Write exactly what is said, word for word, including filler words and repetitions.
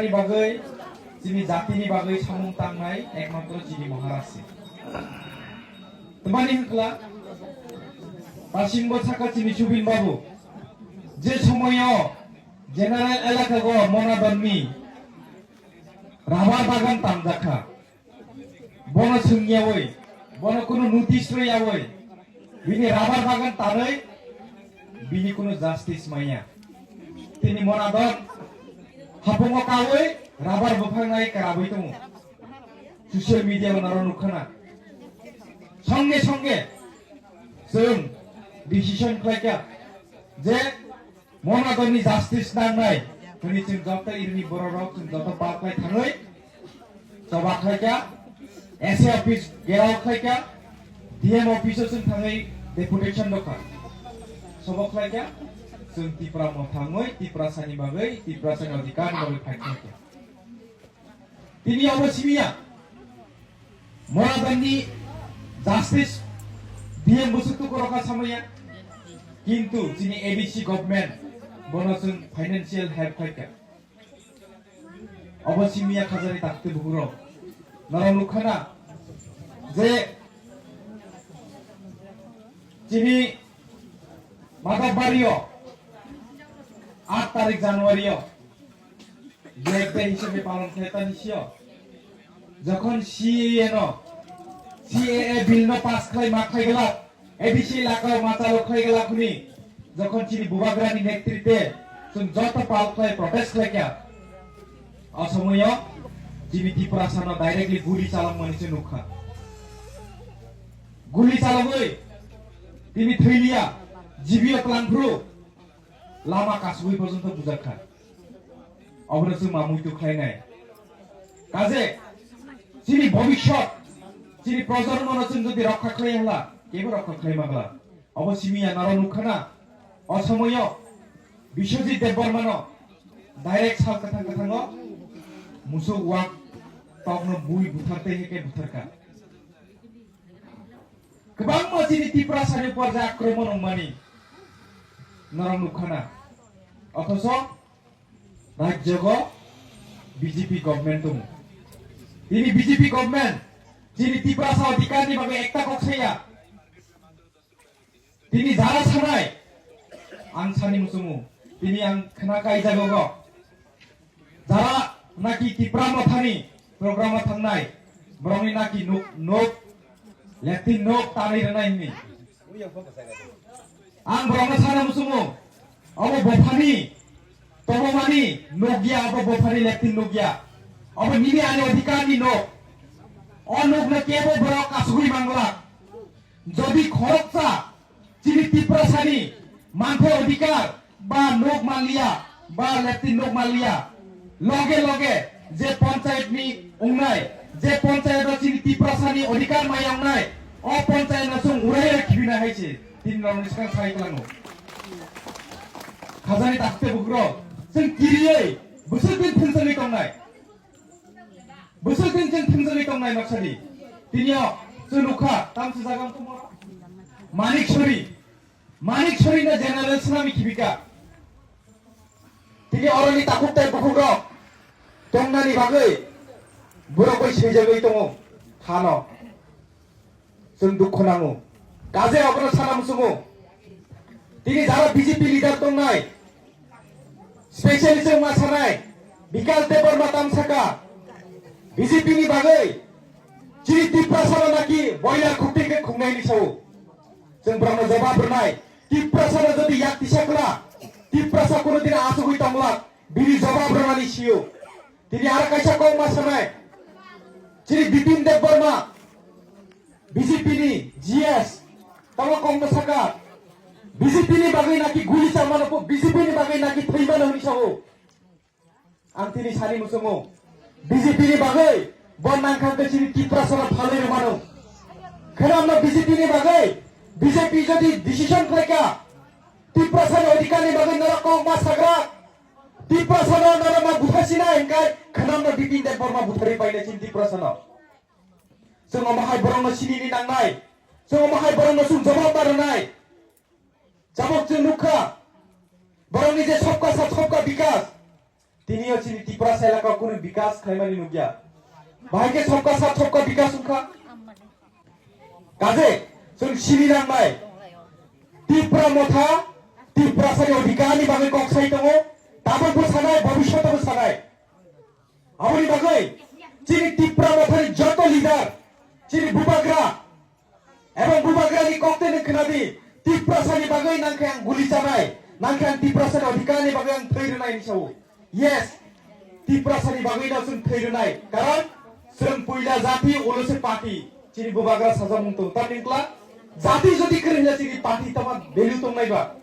Ni bagwi, chini jatini bagwi samung tangnai ekmatro chini Maharaj se. Tamani hwnkla, dasimbo sakha chini Subin Babu, je somoyo General elaka go Monadonni rabar bagan tamjakha. Bono swngyawi, bono kunu notice rwyawi, bini rabar bagan tanwi bini kunu justice manya. Tini Monadon hapungo kawi rabar buphangnai karabwi tongo. Social media o naro nukhana. Songe songe chwng decision khlaikha je Monadonni justice nangnai hwnwi chwng joto irini bororok chwng joto pal khlai thangwi choba khlaikha, S A office gherao khlaikha, D M office o chwng thangwi deputation rwkha. Sobo khlaikha, chwng Tipra Motha wngwi Tiprasani bagwi, Tiprasani adhikar ni bagwi fight khlaikha. Tini obo simiya, Monadonni justice D M bwswk tuku rokha samaya, kintu chini A D C government bono chwng financial help khlaikha. Obo simiya khajani takte bukurok. Norok nukhana je chini Madhobbario aat tarik January o Black Day hisabe palon khlai tani sio. Jokhon C A A no, C A A bill no pass khlai ma khlai glak, A D C elaka o ma chalo khlai glak hwnwi jokhon chini bubagrani netrite chwng joto pal khlai protest khlai kha, o somoyo chini Tiprasa no directly guli chalokmani se nukha. Guli chalogwi tini thwilia, G B o twlangphru lama kasugwi porjonto bujakha. Obono chwng ma muitu khlainai. Kaje chini bhobishyot, chini projonmono chwng jodi rokha khlai hwla, kebo rokha khlai magla. Obo simiya naro nukhana, o somoyo Biswajit Debbarmano direct sal kwthang kwthango musuk wak tokno bui buthar tei heke butharkha. Kwbangma chini Tiprasani upor je akromon wngmani norok nukhana. Othocho rajyogo B J P government tongo. Tini B J P government chini Tiprasa adhikarni bagwi ekta kok saya. Tini jara sanai, ang sani muchungo, tini ang khna kai jago go. Jara naki Tipra Mothani program o thangnai, borokni naki nuk, nuk, leptin nuk tanwi rwnai hwnwi. Ang borokno sana muchungo, obo bophani tongmani nukya, obo bophani leptin nukya. Obo nini ani adhikarni nuk. O nukno kebo borok kasugwi mangla. Jodi khoroksa chini Tiprasani manthai adhikar ba nuk manliya, ba leptin nuk manliya, loge loge je panchayat ni wngnai, je panchayat o chini Tiprasani adhikar maya wngnai, o panchayat no chwng urai urai khibina hai se tini norokni swkang sai kwlango. Khajani takte bukrok, chwng kiriwi bwswk din thwngchangwi tongnai. Bwswk din chwng thwngjagwi tongnai noksa di. Tini o chwng nukha, tamsa jaga wng tongmo. Manik Sori. Manik Sori no general swnamwi khibika. Tini oroni takhuk tei bukhukrok tongnani bagwi borok bai swijagwi tongo. Hano. Chwng dukhu nango. Kaje abono sana muchungo. Tini jara B J P leader tongnai, specially chwng ma sanai, Bikash Debbarma tam saka, B J P ni bagwi chini Tiprasano naki boiler khukti khe khungnaini sao. Chwng borokno jawab rwnai. Tiprasano jodi yak tisa kla, Tiprasa kono din achugwi tonglak, bini jawab rwnani sio. Tini aro kaisa kok ma sanai. Chini Bipin Debbarma, B J P ni G S, tamo kok no saka. B J P ni bagwi naki guli chamano, B J P ni bagwi naki thwi mano hwnwi sao. Ang tini sani muchungo. B J P ni bagwi bo nangkha khe chini Tiprasano phalwi rwmano. Khwnamno B J P ni bagwi, B J P jodi decision khlaikha, Tiprasani adhikar ni bagwi norok kok ma sagra. Tiprasano norok ma butharsinai hwnkhe khwnamno Bipin Debbarma butharwi painai chini Tiprasano. Chwng omo hai borokno sinini nangnai. Chwng omo hai borokno chwng jawab ma rwnai. Jabok chwng nukha. Borokni je sabka sath sabka bikas. Tini o chini Tiprasa elaka kunu bikas khlaimani nukya. Bahai khe sobka sath sobka bikas wngkha. Kaje, chwng sini nangnai. Tipra Motha, Tiprasani odhikar ni bagwi kok sai tongo. Tabukbo sanai, bhobishyot bo sanai. Aboni bagwi chini Tipra Mothani joto leader, chini bubagra, ebong bubagrani koktwi nwng khwnadi, Tiprasani bagwi nangkhe ang guli chanai, nangkhe ang Tiprasani odhikarni bagwi ang thwi rwnai hinwi sao. Yes, Tiprasani bagwi no chwng thwi rwnai, karon chwng puila jati, ulo se party, chini bubagra sajamung tongo, tamni wngkla jati jodi kwrwi hwnla chini party tama value tongnai ba?